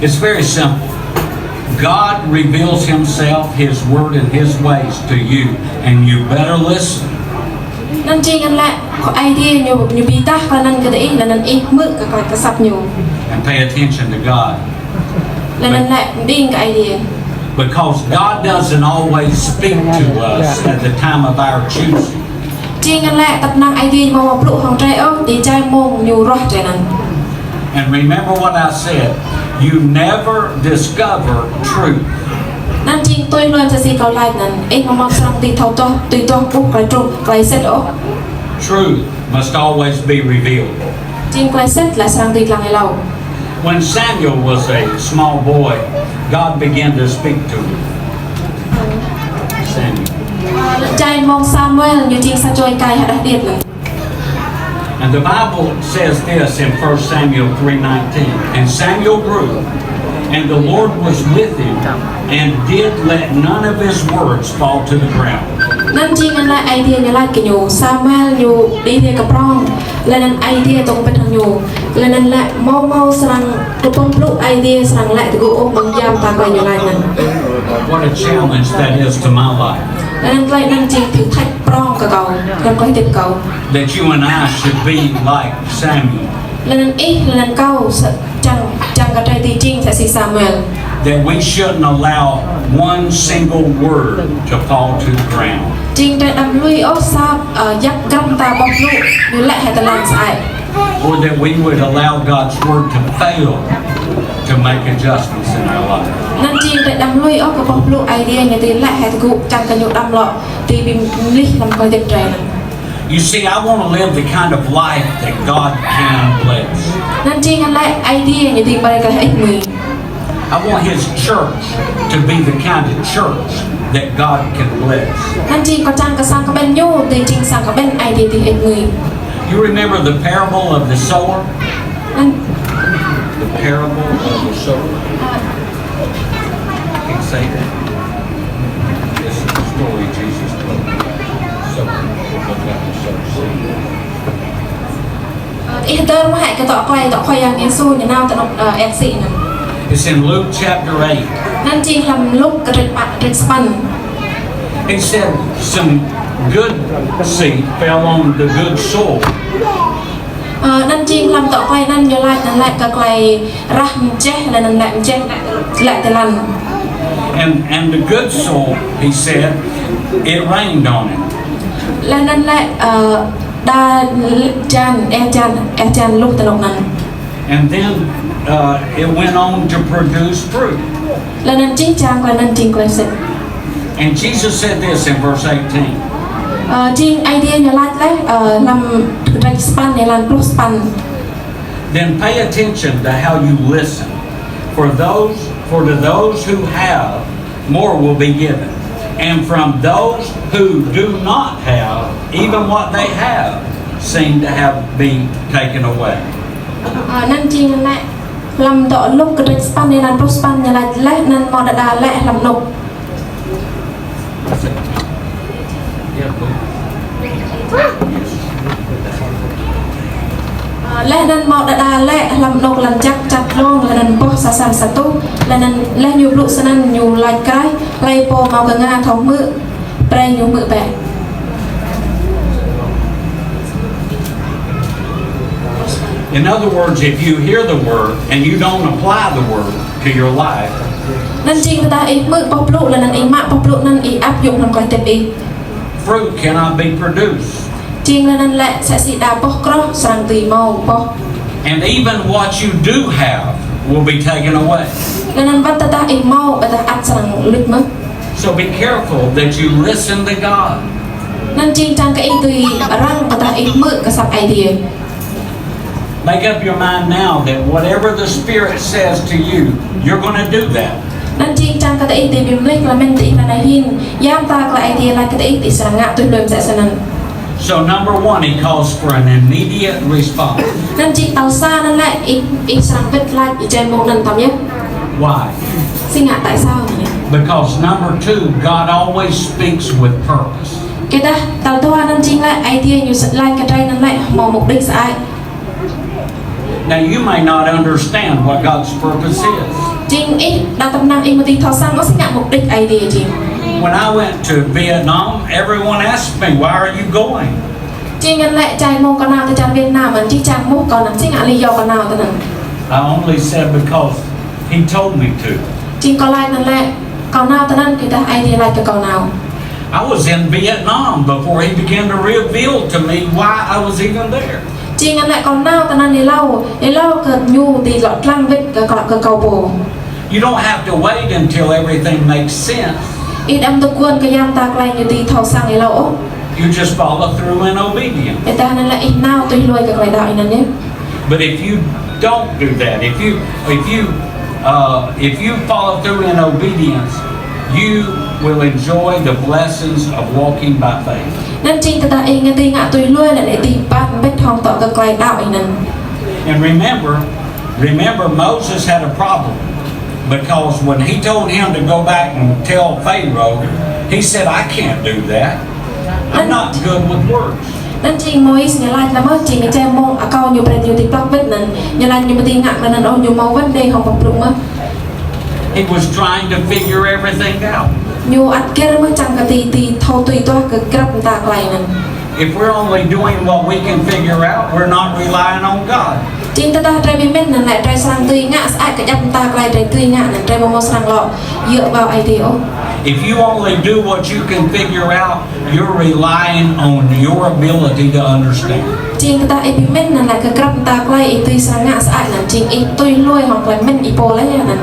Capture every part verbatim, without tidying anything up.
It's very simple. God reveals himself, his word, and his ways to you, and you better listen. Anŭn jing anŭn lĕ, Khua Yang Adai ñu, ñu bi dah kơ anŭn kơ ih, lĕ anŭn ih hmư̆ kơ klă kơ asăp ñu. And pay attention to God. Lĕ anŭn lĕ ƀing kơ Yang Adai. Because God doesn't always speak to us at the time of our choosing. Jing anŭn lĕ tơpă Yang Adai hmâo mă blŭ hăng drơi ôh, ti jai mông ñu ruah drơi anŭn. And remember what I said, you never discover truth. Anŭn jing tui hlŭn sa si kâo laĭ anŭn, ih hmâo mă srăng ti thâo tŏh, tui tŏh ƀuh klai truh, klai sĭt ôh. Truth must always be revealed. Jing klai sĭt lĕ srăng ti lăng hlâo. When Samuel was a small boy, God began to speak to him. Samuel. Jai mông Samuel ñu jing sa čô ơi kai hơđăh điêt anŭn. And the Bible says this in First Samuel three nineteen, and Samuel grew, and the Lord was with him, and did let none of his words fall to the ground. Anŭn jing anŭn lĕ Yang Adai ñu laĭ kơ ñu, Samuel ñu đĭ đe kơ prŏng, lĕ anŭn Yang Adai tŏng pĭt hăng ñu, lĕ anŭn lĕ hmâo hmâo srăng kơ boh blŭ Yang Adai srăng lĕ tơgŭ ôh ƀơi yam ta kơ ñu laĭ anŭn. What a challenge that is to my life. Lĕ anŭn klai anŭn jing thử thách prŏng kơ kâo, kơ klai hơdip kâo. That you and I should be like Samuel. Lĕ anŭn ih, lĕ anŭn kâo, sa-, čang, čang kơ drơi ti jing sa si Samuel. That we shouldn't allow one single word to fall to the ground. Jing drơi đăm lui ôh sa, ơ, yak gram ta boh blŭ, ñu lĕ hĭ tơlơi sơăi. Or that we would allow God's word to fail to make adjustments in our life. Anŭn jing drơi đăm lui ôh kơ boh blŭ Yang Adai ñu ti lĕ hĭ tơgŭ čang kơ ñu đăm lŏ, ti bi mlih lăm klai hơdip drơi anŭn. You see, I want to live the kind of life that God can bless. Anŭn jing anŭn lĕ Yang Adai ñu ti brơi kơ ih mơ̆n. I want his church to be the kind of church that God can bless. Anŭn jing kâo čang kơ sang kơ ƀing ñu, ti jing sang kơ ƀing Yang Adai ti ih mơ̆n. You remember the parable of the sower? Anŭn The parable of the sower. Can you say that? This is the story Jesus told. So, we'll look at the sower seed. Ơ, ih hơdơr mơ̆ hĭ kơ tŏ klai, tŏ Khua Yang Yêsu ñu nao tơ anŏ, ơ, ĕp sĭ anŭn. It's in Luke chapter eight. Anŭn jing lăm Luk kơtrĕč pă, kơtrĕč sapăn. He said some good seed fell on the good soil. Ơ, anŭn jing lăm tŏ klai anŭn ñu laĭ anŭn lĕ kơ klai rah mơčeh, lĕ anŭn lĕ mơčeh lĕ, lĕ tơlăn. And, and the good soil, he said, it rained on it. Lĕ anŭn lĕ, ơ, đa hơjan, eh hơjan, eh hơjan luh tơ anŏ anŭn. And then, uh, it went on to produce fruit. Lĕ anŭn jing čang klai anŭn jing klai sĭt. And Jesus said this in verse eighteen. Ơ, jing Yang Adai ñu laĭ lĕ, ơ, lăm kơtrĕč sapăn, lĕ lăm pluh sapăn. Then pay attention to how you listen. For those, for to those who have, more will be given. And from those who do not have, even what they have seem to have been taken away. Ơ, anŭn jing anŭn lĕ lăm tŏ Luk kơtrĕč sapăn, lĕ lăm pluh sapăn ñu laĭ lĕ anŭn hmâo đơđa lĕ lăm anŏ. Ơ, lĕ anŭn hmâo đơđa lĕ lăm anŏ lăn jăk čăt lông, lĕ anŭn boh sa sar sa tuh, lĕ anŭn lĕ ñu blŭ snăn ñu laĭ kraih, hlơi pô hmâo kơnga thâo hmư̆, brơi ñu hmư̆ bĕ. In other words, if you hear the word and you don't apply the word to your life, Anŭn jing tơdah ih hmư̆ boh blŭ, lĕ anŭn ih mă boh blŭ anŭn ih áp dụng lăm klai hơdip ih. Fruit cannot be produced. Jing lĕ anŭn lĕ msĕ si đa boh kroh srăng dưi hmâo boh. And even what you do have will be taken away. Lĕ anŭn wơ̆t tơdah ih hmâo, ƀôdah ăt srăng luč mơ̆n. So be careful that you listen to God. Anŭn jing čang kơ ih dưi răng tơdah ih hmư̆ kơ asăp Yang Adai. Make up your mind now that whatever the Spirit says to you, you're gonna do that. Anŭn jing čang kơ ih dưi bi mlih klă mơ̆n tơ ih anai hĭn, yam ta klă Yang Adai laĭ kơ ih, ih srăng ngă tui hlue msĕ snăn. So number one, he calls for an immediate response. Anŭn jing tal sa anŭn lĕ ih, ih srăng wơ̆t laĭ ih jai mông anŭn tơm yơh. Why? Si ngă tại sao anŭn lĕ? Because number two, God always speaks with purpose. Kơdah tal dua anŭn jing lĕ Yang Adai ñu laĭ kơ drơi anŭn lĕ hmâo mục đích sơăi. Now, you may not understand what God's purpose is. Jing ih, đa tơm năng ih mơ̆ či thâo săng ôh si ngă mục đích Aê Diê jing. When I went to Vietnam, everyone asked me, "Why are you going?" Jing ngăn lĕ čai mông kâo nao tơ čar Việt Nam, anŭn či čang mông kâo anŭn si ngă lý do kâo nao tơ anŭn. I only said, "Because he told me to." Jing kâo laĭ anŭn lĕ kâo nao tơ anŭn kơ dah Aê Diê laĭ kơ kâo nao. I was in Vietnam before he began to reveal to me why I was even there. Jing ngăn lĕ kâo nao tơ anŭn hlâo, hlâo kơ ñu či lŏ lăng wĭt kơ kâo, kơ kâo pô. You don't have to wait until everything makes sense. Ih đăm tơguan kơ yam ta klai ñu či thâo săng hlâo ôh. You just follow through in obedience. Ƀiădah anŭn lĕ ih nao tui hlue kơ klai đaŏ ih anŭn yơh. But if you don't do that, if you, if you, uh, if you follow through in obedience, you will enjoy the blessings of walking by faith. Anŭn jing tơdah ih ngă či ngă tui hlue lĕ ih či pap mbĭt hăng tŏ kơ klai đaŏ ih anŭn. And remember, remember Moses had a problem because when he told him to go back and tell Pharaoh, he said, "I can't do that. I'm not good with words." Anŭn jing Môis ñu laĭ lĕ mơ̆ jing čai mông akâo ñu brơi ñu či plăk wĭt anŭn, ñu laĭ ñu mơ̆ či ngă anŭn ôh, ñu hmâo wăn đe hăng pơpluk mơ̆. He was trying to figure everything out. Ñu ăt gir mơ̆ čang kơ či, či thâo tui tuah kơ grăp mơta klai anŭn. If we're only doing what we can figure out, we're not relying on God. Jing tơdah drơi pơmĭn anŭn lĕ drơi srăng tui ngă sơăi kơ grăp mơta klai drơi tui ngă anŭn drơi mơ̆ hmâo srăng lŏ djơ̆ ƀơi Aê Diê ôh. If you only do what you can figure out, you're relying on your ability to understand. Jing tơdah ih pơmĭn anŭn lĕ kơ grăp mơta klai ih tui srăng ngă sơăi anŭn jing ih tui hlue hăng klai mĭn ih pô lĕ anŭn.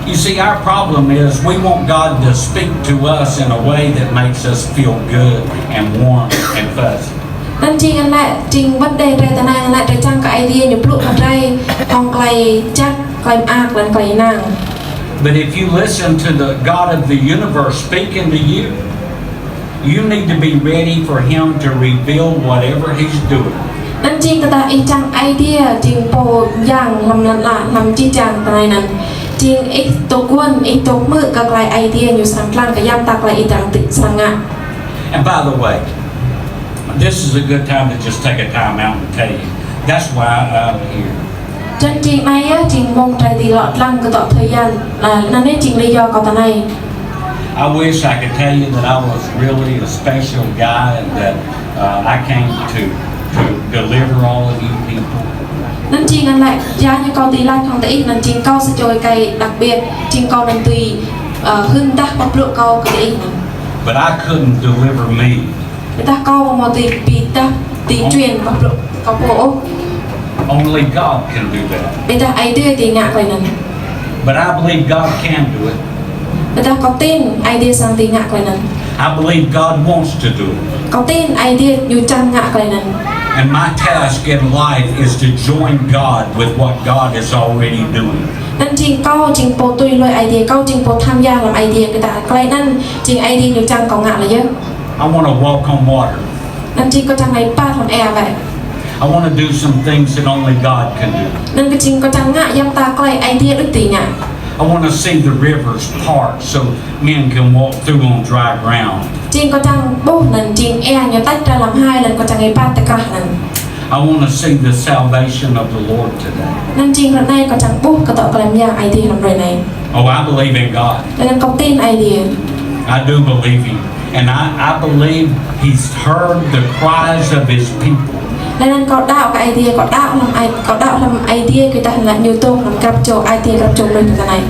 You see, our problem is we want God to speak to us in a way that makes us feel good and warm and fuzzy. Anŭn jing ngăn lĕ jing wăn đe drơi tơ anai ngăn lĕ drơi čang kơ Aê Diê ñu plŭk hăng drơi hăng klai čăk, klai mơak, lăng klai năng. But if you listen to the God of the universe speaking to you, you need to be ready for him to reveal whatever he's doing. Anŭn jing tơdah ih čang Aê Diê jing pô yang lăm lăn ala, lăm jih jang tơnai anŭn. Jing ih tơguan, ih tŭ hmư̆ kơ klai Aê Diê ñu srăng lăng kơ yam ta klai ih dăng či srăng ngă. And by the way, this is a good time to just take a time out and tell you. That's why I'm here. Anŭn jing anai yơh, jing mông drơi či lŏ lăng kơ tŏ thời gian, anŭn yơh jing lý do kâo tơ anai. I wish I could tell you that I was really a special guy and that, uh, I came to, to deliver all of you people. Anŭn jing ngăn lĕ, yua ñu kâo či laĭ hăng tơ ih, anŭn jing kâo sa čô ơi đặc biệt, jing kâo anŭn či, uh, hưn dah pơpluk kâo kơ tơ ih anŭn. But I couldn't deliver me. Ƀiădah kâo hmâo či pi dah či truyền pơpluk kâo pô ôh. Only God can do that. Ƀiădah Aê Diê či ngă klai anŭn. But I believe God can do it. Ƀiădah kâo tin Aê Diê srăng či ngă klai anŭn. I believe God wants to do it. Kâo tin Aê Diê ñu čang ngă klai anŭn. And my task in life is to join God with what God is already doing. Anŭn jing kâo jing pô tui hlue Aê Diê, kâo jing pô tham gia lăm Aê Diê, kơ dah klai anŭn jing Aê Diê ñu čang kâo ngă lĕ yơh. I want to walk on water. Anŭn jing kâo čang rai pă lăm êa wĕ. I want to do some things that only God can do. Anŭn kơ jing kâo čang ngă yam ta klai Aê Diê đôč či ngă. I want to see the rivers part so men can walk through on dry ground. Jing kâo čang ƀuh anŭn jing êa ñu tăč rai lăm hai, anŭn kâo čang rai pă tơkrah anŭn. I want to see the salvation of the Lord today. Anŭn jing ră anai kâo čang ƀuh kơ tŏ klem yang Aê Diê lăm ră anai. Oh, I believe in God. Anŭn kâo tin Aê Diê. I do believe him. And I, I believe he's heard the cries of his people. Anŭn kâo đaŏ kơ Aê Diê, kâo đaŏ lăm Aê, kâo đaŏ lăm Aê Diê kơ dah lĕ ñu tŏng lăm grăp čô Aê Diê, grăp čô mơnuih tơ anai.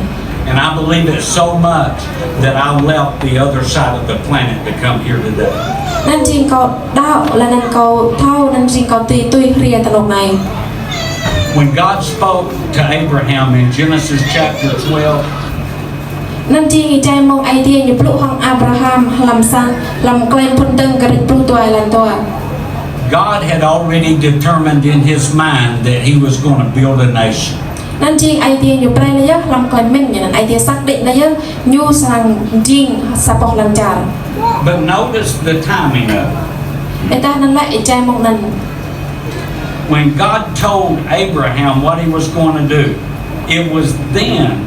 And I believe it so much that I left the other side of the planet to come here today. Anŭn jing kâo đaŏ, lĕ anŭn kâo thâo, anŭn jing kâo či tui hriê tơ anŏ anai. When God spoke to Abraham in Genesis chapter twelve, anŭn jing ih čai mông Aê Diê ñu plŭk hăng Abraham lăm sang, lăm klem phŭn tơng kơrĭt pluh dua lăn dua. God had already determined in his mind that he was going to build a nation. Anŭn jing Aê Diê ñu brơi lĕ yơh lăm klem mĭn ñu, anŭn Aê Diê xác định lĕ yơh ñu srăng jing sa boh lăn čar. But notice the timing of it. Ƀiădah anŭn lĕ ih čai mông anŭn. When God told Abraham what he was going to do, it was then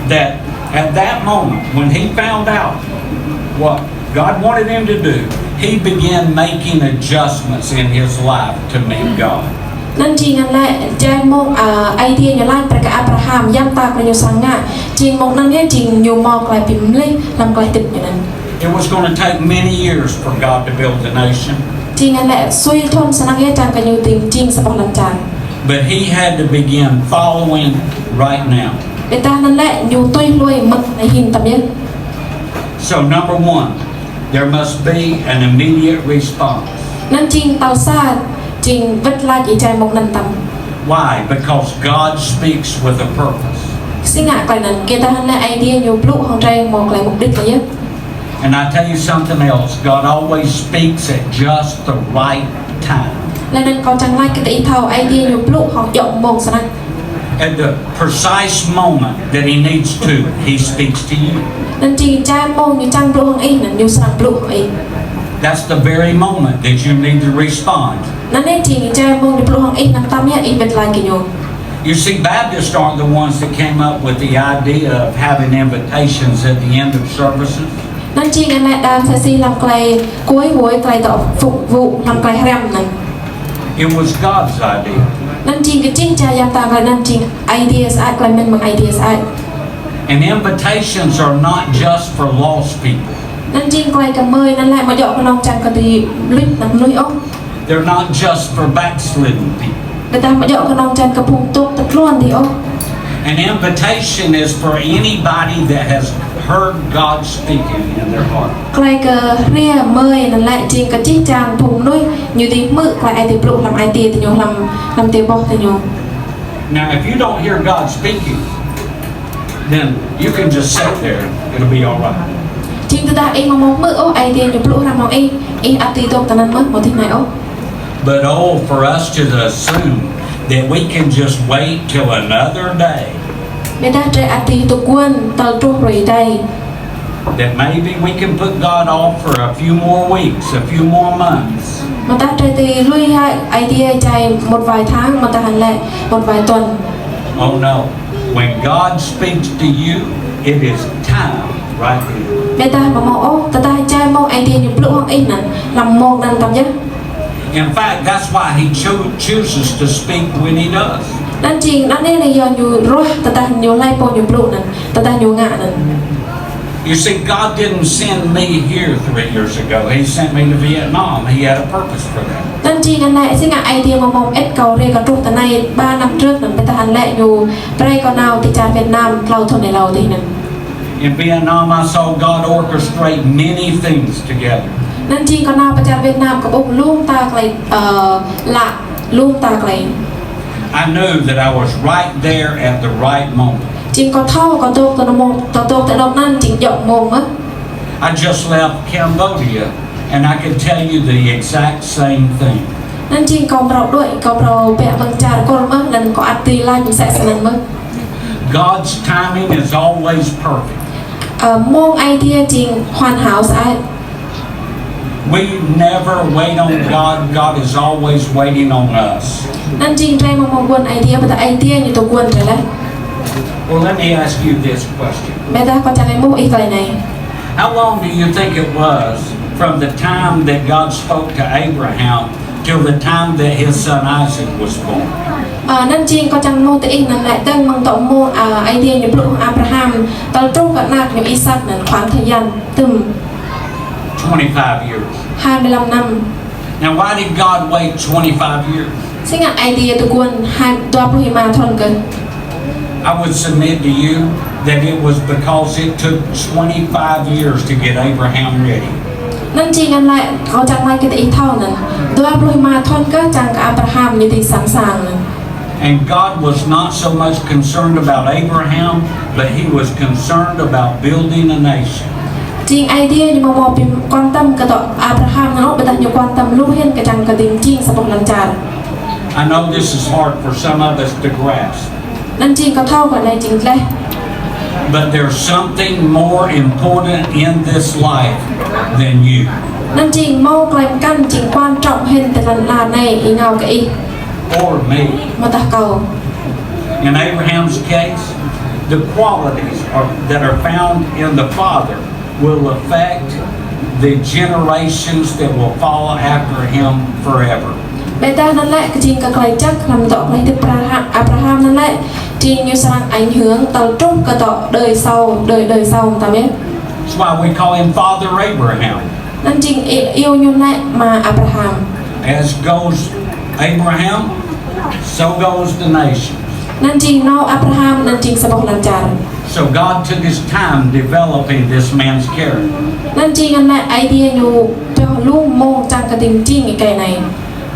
that at that moment, when he found out what God wanted him to do, he began making adjustments in his life to meet God. Anŭn jing anŭn lĕ, jai mông, a, Aê Diê ñu laĭ brơi kơ Abraham, yam ta kơ ñu sang ngă, jing mông anŭn yơh, jing ñu mâo tơlơi pơmlih, lăm tơlơi hơdip ñu anŭn. It was gonna take many years for God to build the nation. Jing anŭn lĕ, sui thŭn sơnang yơh čang kơ ñu dưi jing sa boh lăn čar. But he had to begin following right now. Ƀiădah anŭn lĕ, ñu tui hlue mơ̆ng anai hĭn tăm yơh. So, number one, there must be an immediate response. Anŭn jing tal sa, jing wơ̆t laĭ ih jai mông anŭn tăm. Why? Because God speaks with a purpose. Si ngă tơlơi anŭn, kơ tơdah anŭn lĕ Aê Diê ñu blŭ hăng drơi mâo tơlơi mục đích yơh. And I tell you something else, God always speaks at just the right time. Laih anŭn kâo čang laĭ kơ ih thâo, Aê Diê ñu blŭ hăng djơ̆ mông sơnang. At the precise moment that he needs to, he speaks to you. Anŭn jing jai mông ñu čang blŭ hăng ih, anŭn ñu srăng blŭ hăng ih. That's the very moment that you need to respond. Anŭn yơh jing jai mông ñu blŭ hăng ih, anŭn tăm yơh ih wơ̆t laĭ kơ ñu. You see, Baptists aren't the ones that came up with the idea of having invitations at the end of services. Anŭn jing anai đa mơsĕ si lăm tơlơi kuai wơ̆i tơlơi dŏ phục vụ lăm tơlơi hrăm anŭn. It was God's idea. Anŭn jing kơ jing jai yam ta tơlơi anŭn jing Aê Diê sơăi, tơlơi mơ̆n mơ̆ng Aê Diê sơăi. And invitations are not just for lost people. Anŭn jing tơlơi kơ mơi anŭn lĕ ƀu djơ̆ kơnơ̆ng čang kơ tơlơi luč anăp mơnuih ôh. They're not just for backslidden people. Ƀiădah ƀu djơ̆ kơnơ̆ng čang kơ phung dŏ tơtluôn dih ôh. An invitation is for anybody that has heard God speaking in their heart. Tơlơi kơ hriê mơi anŭn lĕ jing kơ jih jang phung mơnuih ñu dưi hmư̆ tơlơi Aê Diê blŭ lăm ai tiê tơ ñu lăm, lăm tiê boh tơ ñu. Now, if you don't hear God speaking, then you can just sit there. It'll be all right. Jing tơdah ih ƀu hmư̆ ôh Aê Diê ñu blŭ hrăm hăng ih, ih ăt dưi dŏ tơ anŭn mơ̆n, ƀu djơ̆ anai ôh. But oh, for us to assume that we can just wait till another day. Ƀiădah drơi ăt dưi tơguan tơl truh hrơi adai. That maybe we can put God off for a few more weeks, a few more months. Mơ̆ tah drơi dưi lui hă Aê Diê jai một vài tháng, mơ̆ tah anŭn lĕ một vài tuần. Oh no. When God speaks to you, it is time right then. Ƀiădah ƀu hmâo ôh, tơdah jai mông Aê Diê ñu blŭ hăng ih anŭn, lăm mông anŭn tăm yơh. In fact, that's why he cho-, chooses to speak when he does. Anŭn jing, anŭn yơh ñu ruah tơdah ñu hlơi pô ñu blŭ anŭn, tơdah ñu ngă anŭn. You see, God didn't send me here three years ago. He sent me to Vietnam. He had a purpose for that. Anŭn jing anŭn lĕ, si ngă Aê Diê ƀu hmâo mơit kâo rai kơ truh tơ anai ba năm trước anŭn, ƀiădah anŭn lĕ ñu brơi kâo nao ti čar Việt Nam tlâo thŭn hlâo dih anŭn. In Vietnam, I saw God orchestrate many things together. Anŭn jing kâo nao pơ čar Việt Nam kâo ƀuh lu mơta tơlơi, ơ, lăk, lu mơta tơlơi. I knew that I was right there at the right moment. Jing kâo thâo kâo dŏ tơ anŭn mông, kâo dŏ tơ anŭn anŭn jing djơ̆ mông mơ̆n. I just left Cambodia, and I could tell you the exact same thing. Anŭn jing kâo phrâo đuaĭ, kâo phrâo bĕ mơ̆ng čar Kôl mơ̆n, anŭn kâo ăt dưi laĭ mơsĕ snăn mơ̆n. God's timing is always perfect. Ơ, mông Aê Diê jing hoàn hảo sơăi. We never wait on God. God is always waiting on us. Anŭn jing drơi mơ̆ng mông guôn Aê Diê, ƀiădah Aê Diê ñu tơguan drơi laih. Well, let me ask you this question. Ƀiădah kâo čang laĭ mơ̆ng ih tơlơi anai. How long do you think it was from the time that God spoke to Abraham till the time that his son Isaac was born? Ơ, anŭn jing kâo čang mơ̆ng tơ ih anŭn lĕ dơ̆ng mơ̆ng tŏ mông, ơ, Aê Diê ñu blŭ Abraham, tơl truh kơ ană ñu Isak anŭn khoảng thời gian tơm. Twenty-five years. Hai mươi lăm năm. Now, why did God wait twenty-five years? Si ngă Aê Diê tơguan hai, dua pluh rơma thŭn kơ? I would submit to you that it was because it took twenty-five years to get Abraham ready. Anŭn jing anŭn lĕ, kâo čang laĭ kơ ih thâo anŭn. Dua pluh rơma thŭn kơ čang kơ Abraham ñu dưi sẵn sàng anŭn. And God was not so much concerned about Abraham, but he was concerned about building a nation. Jing Aê Diê ñu ƀu hmâo ƀing quan tâm kơ tŏ Abraham anŭn ôh, ƀiădah ñu quan tâm lu hĭn kơ čang kơ dưi jing sa boh lăn čar. I know this is hard for some of us to grasp. Anŭn jing kâo thâo kơ anai jing gleh. But there's something more important in this life than you. Anŭn jing hmâo tơlơi mơkăn jing quan trọng hĭn tơ lăn ala anai êngao kơ ih. Or me. Mơ̆ tah kâo. In Abraham's case, the qualities are, that are found in the father will affect the generations that will follow after him forever. Ƀiădah anŭn lĕ kơ jing kơ tơlơi čăk hlăm dŏ tơlơi hơdip Abraham, Abraham anŭn lĕ, jing ñu srăng ảnh hưởng tơl truh kơ dŏ đời sau, đời, đời sau mơtam yơh. That's why we call him Father Abraham. Anŭn jing i-, iâu ñu lĕ ama Abraham. As goes Abraham, so goes the nation. Anŭn jing nao Abraham, anŭn jing sa boh lŏn čar. So God took his time developing this man's character. Anŭn jing anŭn lĕ Aê Diê ñu pioh lu mông čang kơ dưi jing êkei anai.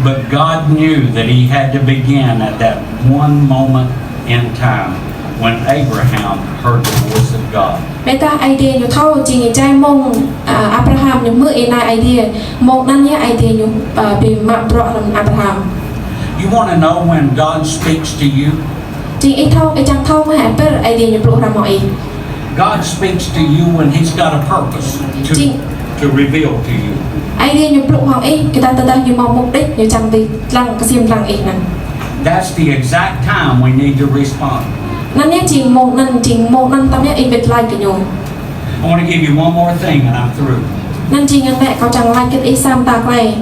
But God knew that he had to begin at that one moment in time when Abraham heard the voice of God. Ƀiădah Aê Diê ñu thâo jing êjai mông, a, Abraham ñu hmư̆ ih nai Aê Diê, mông anŭn yơh Aê Diê ñu, a, pi mă bruă hlăm Abraham. You wanna know when God speaks to you? Jing ih thâo, ih čang thâo mơ̆ hă ƀơi Aê Diê ñu blŭ hrăm hăng ih? God speaks to you when he's got a purpose to, Jing. to reveal to you. Aê Diê ñu blŭ hăng ih, kơ tơdah ñu hmâo mục đích, ñu čang dưi lăng, kơsem lăng ih anŭn. That's the exact time we need to respond. Anŭn yơh jing mông anŭn, jing mông anŭn mơtam yơh ih wơ̆t laĭ kơ ñu. I wanna give you one more thing and I'm through. Anŭn jing anŭn lĕ kâo čang laĭ kơ ih sa mta tơlơi.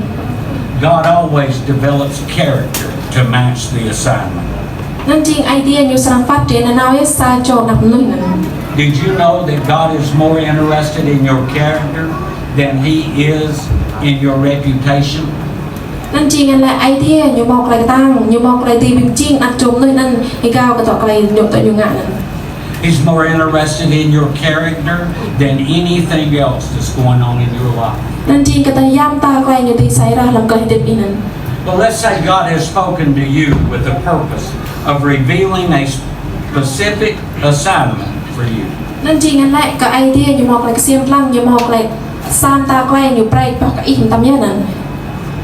God always develops character to match the assignment. Anŭn jing Aê Diê ñu srăng phát triển nanao yơh sa čô ană mơnuih anŭn. Did you know that God is more interested in your character than he is in your reputation? Anŭn jing anŭn lĕ Aê Diê ñu hmâo tơlơi kơtang, ñu hmâo tơlơi dưi ƀing jing ană čô mơnuih anŭn, ih gao kơ dŏ tơlơi ñu tŏ ñu ngă anŭn. He's more interested in your character than anything else that's going on in your life. Anŭn jing kơ tơlơi yam ta tơlơi ñu dưi sai ra hlăm tơlơi hơdip ih anŭn. But let's say God has spoken to you with the purpose of revealing a specific assignment for you. Anŭn jing anŭn lĕ kơ Aê Diê ñu hmâo tơlơi kơsem lăng, ñu hmâo tơlơi sa mta tơlơi ñu brơi pioh kơ ih mơtam yơh anŭn.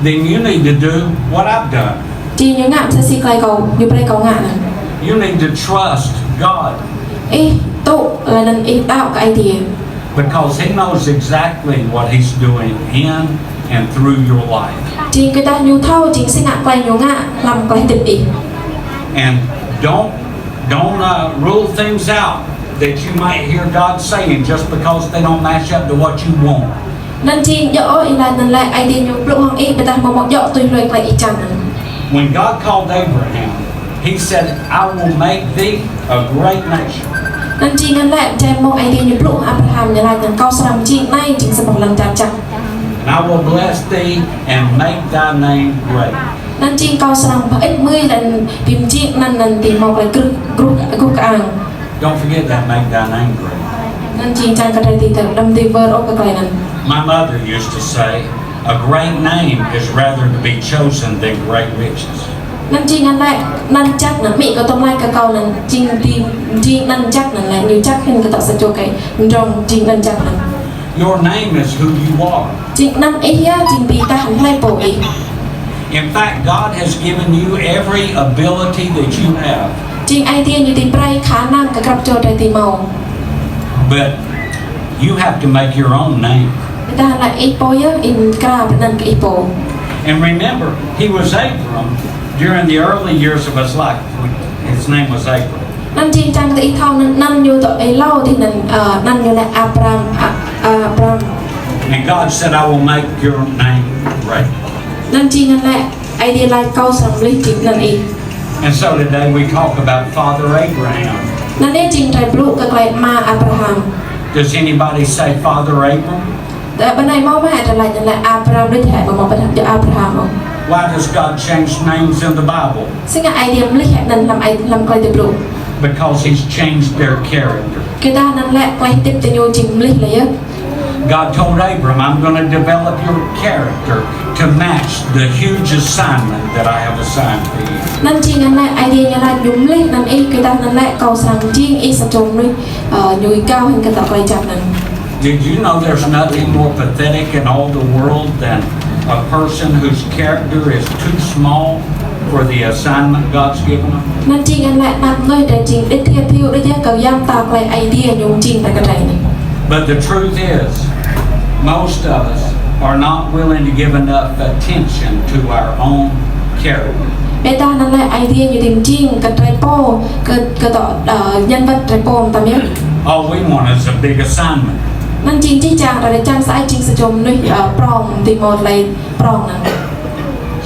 Then you need to do what I've done. Jing ñu ngă mơsĕ si tơlơi kâo, ñu brơi kâo ngă anŭn. You need to trust God. Ih tŭ, laih anŭn ih đaŏ kơ Aê Diê. Because he knows exactly what he's doing in and through your life. Jing kơ tơdah ñu thâo, jing si ngă tơlơi ñu ngă hlăm tơlơi hơdip ih. And don't, don't, uh, rule things out that you might hear God saying just because they don't match up to what you want. Anŭn jing djơ̆ ôh ih laĭ anŭn lĕ Aê Diê ñu blŭ hăng ih ƀiădah hmâo mơ̆ djơ̆ tui hlue tơlơi ih čang anŭn. When God called Abraham, he said, "I will make thee a great nation." Anŭn jing anŭn lĕ êjai mông Aê Diê ñu blŭ hăng Abraham ñu laĭ anŭn kâo srăng jing anai jing sa boh lŏn čar čăk. "And I will bless thee and make thy name great." Anŭn jing kâo srăng pơĭt mơi lĕ ƀing jing anŭn anŭn dưi hmâo tơlơi gruh, gruh, gruh kơang. Don't forget that, make thy name great. Anŭn jing čang kơ tơlơi dưi tơ, đăm dưi wơr ôh kơ tơlơi anŭn. My mother used to say, "A great name is rather to be chosen than great riches." Anŭn jing anŭn lĕ, anăn jăk anŭn, amĭ kâo tŏm laĭ kơ kâo anŭn, jing dưi, jing anăn jăk anŭn lĕ, ñu jăk hĭn kơ tŏ sa čô kơ, mdrŏng jing anăn jăk anŭn. Your name is who you are. Jing anăn ih yơh, jing ƀing ta hăng hlơi pô ih. In fact, God has given you every ability that you have. Jing Aê Diê ñu dưi brơi khả năng kơ grăp čô drơi ti mâo. But you have to make your own name. Ƀiădah lĕ ih pô yơh, ih krăp anăn kơ ih pô. And remember, he was Abram during the early years of his life. His name was Abram. Anăn jing čang kơ ih thâo anăn, anăn ñu tŏ êlâo dih anăn, ơ, anăn ñu lĕ Abram, A-, Abram. And God said, "I will make your name great." Anăn jing anăn lĕ Aê Diê laĭ kâo srăng mlih jing anăn ih. And so today we talk about Father Abraham. Anăn anai jing drơi blŭ kơ tơlơi ama Abraham. Does anybody say Father Abram? Tơ, ƀơi anai hmâo mơ̆ hă drơi laĭ anăn lĕ Abram đôč hă, ƀu hmâo pơdah jơ̆ Abraham ôh. Why does God change names in the Bible? Si ngă Aê Diê mlih hă anăn hlăm Aê, hlăm tơlơi tơblŭ? Because he's changed their character. Kơ tơdah anăn lĕ tơlơi hơdip tơ ñu jing mlih lĕ yơh. God told Abram, "I'm gonna develop your character to match the huge assignment that I have assigned for you." Anăn jing anăn lĕ Aê Diê ñu laĭ ñu mlih anăn ih, kơ tơdah anăn lĕ kâo srăng jing ih sa čô mnuih, ơ, ñu gao hĭn kơ tơlơi jăk anăn. Did you know there's nothing more pathetic in all the world than a person whose character is too small for the assignment God's given them? Anăn jing anăn lĕ anăn mnuih drơi jing đĭt thiêt thiu đĭt yơh kơ yam ta tơlơi Aê Diê ñu jing ta kơ drơi anai. But the truth is, most of us are not willing to give enough attention to our own character. Ƀiădah anăn lĕ Aê Diê ñu dưi jing kơ drơi pô, kơ, kơ tŏ, ơ, nhân vật drơi pô mơtam yơh. All we want is a big assignment. Anăn jing čih čang, drơi čang sa ai jing sa čô mnuih, ơ, prŏng, dưi mâo tơlơi prŏng anăn.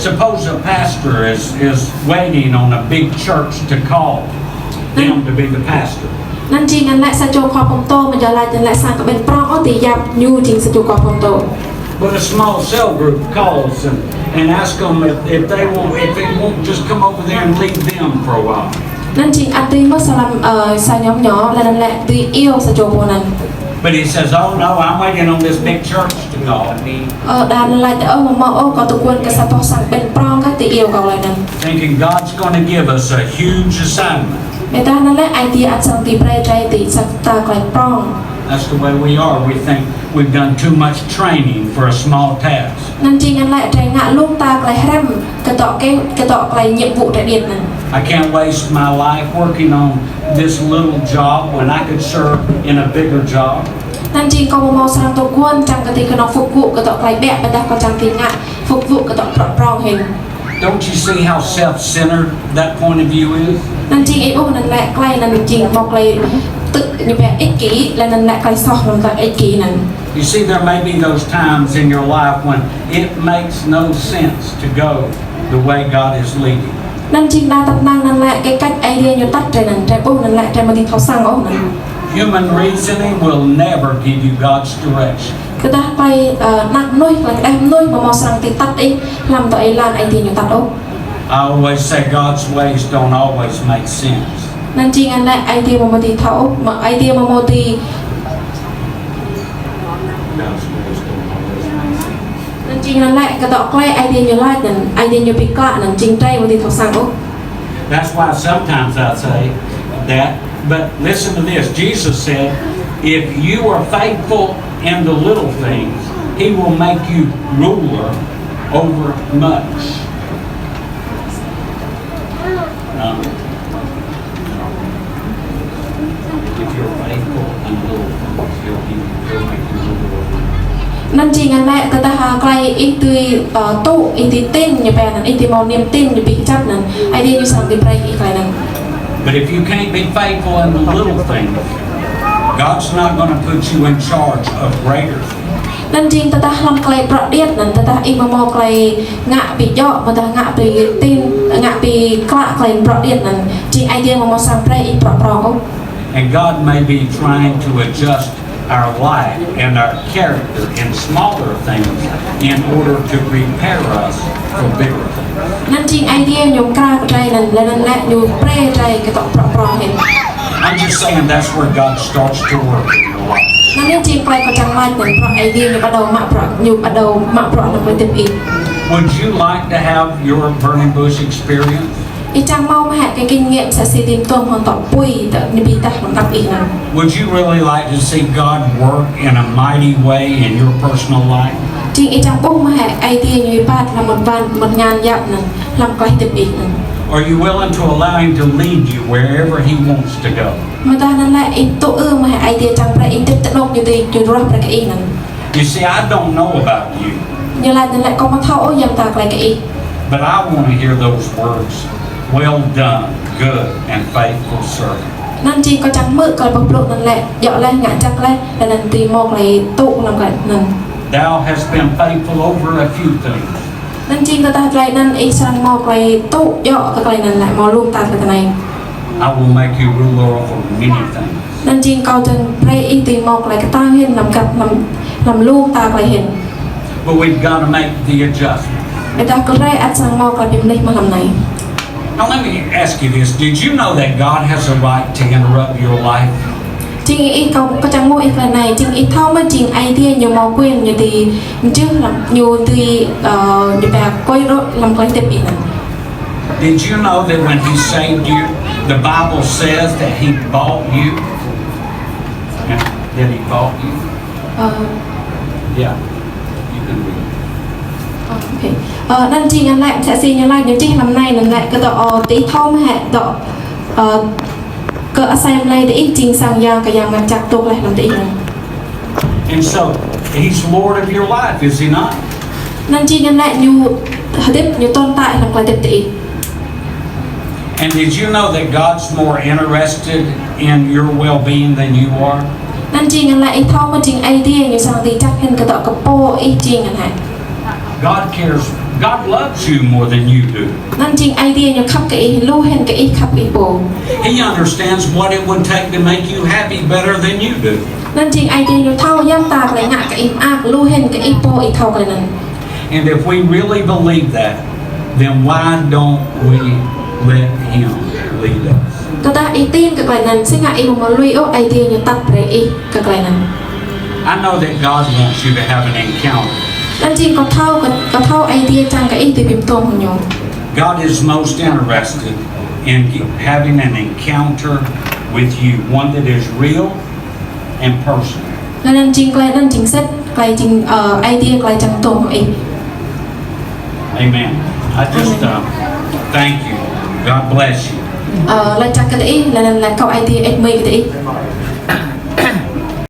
Suppose a pastor is, is waiting on a big church to call them to be the pastor. Anŭn jing anŭn lĕ sa čô khua pơtô mơ̆ djơ̆ laĭ anŭn lĕ sang kơ ƀing prŏng ôh tui yap ñu jing sa čô khua pơtô. But a small cell group calls and, and ask them if, if they won't, if they won't just come over there and lead them for a while. Anŭn jing ăt tui mơ̆ sa lăm, ơ, sa nhóm nhỏ lĕ anŭn lĕ tui iâu sa čô pô anŭn. But he says, "Oh no, I'm waiting on this big church to call me." Ơ, đa anŭn laĭ, ơ, mơ̆ mơ̆, ơ, kâo tơguan kơ sa boh sang ƀing prŏng kơ tui iâu kâo lĕ anŭn. Thinking God's gonna give us a huge assignment. Ƀiădah anŭn lĕ Aê Diê ăt srăng tui brơi drơi tui sa ta tơlơi prŏng. That's the way we are. We think we've done too much training for a small task. Anŭn jing anŭn lĕ drơi ngă lŏm ta tơlơi hrăm kơ tŏ kơ, kơ tŏ tơlơi nhiệm vụ drơi điêt anŭn. I can't waste my life working on this little job when I could serve in a bigger job. Anŭn jing kâo mơ̆ mơ̆ srăng tơguan čang kơ tui kơnơ̆ng phục vụ kơ tŏ tơlơi ƀiă ƀiădah kâo čang tui ngă phục vụ kơ tŏ prŏng prŏng hĭn. Don't you see how self-centered that point of view is? Anŭn jing ih ƀuh anŭn lĕ tơlơi anŭn jing mơ̆ tơlơi tŭ ñu ƀiă ích kỷ, lĕ anŭn lĕ tơlơi soh lŏm ta ích kỷ anŭn. You see, there may be those times in your life when it makes no sense to go the way God is leading. Anŭn jing đa tơpă anŭn lĕ kơ cách Aê Diê ñu tăt drơi anŭn, drơi ƀuh anŭn lĕ drơi mơ̆ tui thâo săng ôh anŭn. Human reasoning will never give you God's direction. Kơ tơdah tơlơi, ơ, năng mơnuih, tơlơi kơđeh mơnuih mơ̆ mơ̆ srăng tui tăt ih lăm tơlơi anŭn Aê Diê ñu tăt ôh. I always say God's ways don't always make sense. Anŭn jing anŭn lĕ Aê Diê mơ̆ mơ̆ tui thâo ôh, mơ̆ Aê Diê mơ̆ mơ̆ tui Anŭn jing anŭn lĕ kơ tŏ tơlơi Aê Diê ñu laĭ anŭn, Aê Diê ñu ƀu klă anŭn jing drơi mơ̆ tui thâo săng ôh. That's why sometimes I say that, but listen to this. Jesus said, "If you are faithful in the little things, he will make you ruler over much." If you're faithful in little things, he'll give you, he'll make you ruler over much. Anŭn jing anŭn lĕ tơdah, ơ, tơlơi ih tui, ơ, tŭ, ih tui tin ñu ƀiă anŭn, ih tui mơ̆ niêm tin ñu ƀu čăt anŭn, Aê Diê ñu srăng tui brơi ih tơlơi anŭn. But if you can't be faithful in the little things, God's not gonna put you in charge of greater things. Anŭn jing tơdah lăm tơlơi prŏ điêt anŭn, tơdah ih mơ̆ mơ̆ tơlơi ngă ƀu djơ̆, mơ̆ tơdah ngă ƀu tin, ngă ƀu klă tơlơi prŏ điêt anŭn, jing Aê Diê mơ̆ mơ̆ srăng brơi ih prŏ prŏng ôh. And God may be trying to adjust our life and our character in smaller things in order to prepare us for bigger things. Anŭn jing Aê Diê ñu mơkra kơ drơi anŭn, lĕ anŭn lĕ ñu brơi drơi kơ tŏ prŏ prŏng hĭn. I'm just saying that's where God starts to work in your life. Anŭn jing tơlơi kâo čang laĭ anŭn, prŏ Aê Diê ñu bắt đầu mă prŏ, ñu bắt đầu mă prŏ lăm tơlơi hơdip ih. Would you like to have your burning bush experience? Ih čang mơ̆ mơ̆ hĕ kơ kinh nghiệm sa si dim tôm hăng tŏ apui tơl ñu ƀu tah lăm tap ih anŭn. Would you really like to see God work in a mighty way in your personal life? Jing ih čang ƀuh mơ̆ hĕ Aê Diê ñu ih păt lăm mơ̆n ƀan mơ̆n ñan yap anŭn lăm tơlơi hơdip ih anŭn. Are you willing to allow him to lead you wherever he wants to go? Mơ̆ tơdah anŭn lĕ ih tŭ ư mơ̆ hĕ Aê Diê čang brơi ih tĭp tơnŏk ñu tui ñu ruah brơi kơ ih anŭn. You see, I don't know about you, Ñu laĭ anŭn lĕ kâo mơ̆ thâo ôh yăm ta tơlơi kơ ih. But I want to hear those words, "Well done, good and faithful servant." Anŭn jing kâo čang hmư̆ kơ boh blŭ anŭn lĕ, djơ̆ laih, ngă jăk laih, lĕ anŭn tui mơ̆ tơlơi tŭ lăm kơ anŭn. Thou hast been faithful over a few things. Anŭn jing tơdah tơlơi anŭn ih srăng mơ̆ tơlơi tŭ djơ̆ kơ tơlơi anŭn lĕ mơ̆ lŏm ta tơlơi anai. I will make you ruler over many things. Anŭn jing kâo dơ̆ng brơi ih tui mơ̆ tơlơi kơtang hĭn lăm găp lăm, lăm lŏm ta tơlơi hĭn. But we've got to make the adjustment. Ƀiădah kơ drơi ăt srăng mơ̆ tơlơi ƀing mơnuih mơ̆ lăm anai. Now let me ask you this. Did you know that God has a right to interrupt your life? Jing ih, kâo, kâo čang hmư̆ ih tơlơi anai, jing ih thâo mơ̆ jing Aê Diê ñu mơ̆ quyền ñu tui jưh lăm, ñu tui, ơ, ñu ƀu kơi rŏ lăm tơlơi hơdip ih anŭn. Did you know that when he saved you, the Bible says that he bought you? That he bought you? Ơ. Yeah. You can read. Ơ, okay. Ơ, anŭn jing anŭn lĕ, sa si ñu laĭ ñu čih lăm anai anŭn lĕ, kơ tŏ, ơ, tui ih thâo mơ̆ hĕ tŏ, ơ, kơ asai mơlai tơ ih jing sang Yang, kơ Yang Mơngăt Jăk tŏk laih lăm tơ ih anŭn. And so, he's Lord of your life, is he not? Anŭn jing anŭn lĕ ñu hơdip, ñu tŏn ta lăm tơlơi hơdip tơ ih. And did you know that God's more interested in your well-being than you are? Anŭn jing anŭn lĕ ih thâo mơ̆ jing Aê Diê ñu srăng tui čăk hĭn kơ tŏ kơ pô ih jing anŭn hĕ. God cares God loves you more than you do. Anŭn jing Aê Diê ñu khăp kơ ih, lu hĭn kơ ih khăp kơ ih pô. He understands what it would take to make you happy better than you do. Anŭn jing Aê Diê ñu thâo hiam ta tơlơi ngă kơ ih mơak, lu hĭn kơ ih pô ih thâo tơlơi anŭn. And if we really believe that, then why don't we let him lead us? Tơdah ih tin kơ tơlơi anŭn, si ngă ih ƀu lui ôh Aê Diê ñu tăp brơi ih kơ tơlơi anŭn. I know that God wants you to have an encounter. Anŭn jing kâo thâo, kâo, kâo thâo Aê Diê čang kơ ih dưi ƀĭm tôm hăng ñu. God is most interested in having an encounter with you, one that is real and personal. Anŭn jing tơlơi, anŭn jing sĭt, tơlơi jing, ơ, Aê Diê tơlơi čang tôm hăng ih. Amen. I just, uh, thank you. God bless you. Ơ, laĭ čang kơ ih, laĭ, laĭ, laĭ kâo Aê Diê ĕp mơi kơ ih.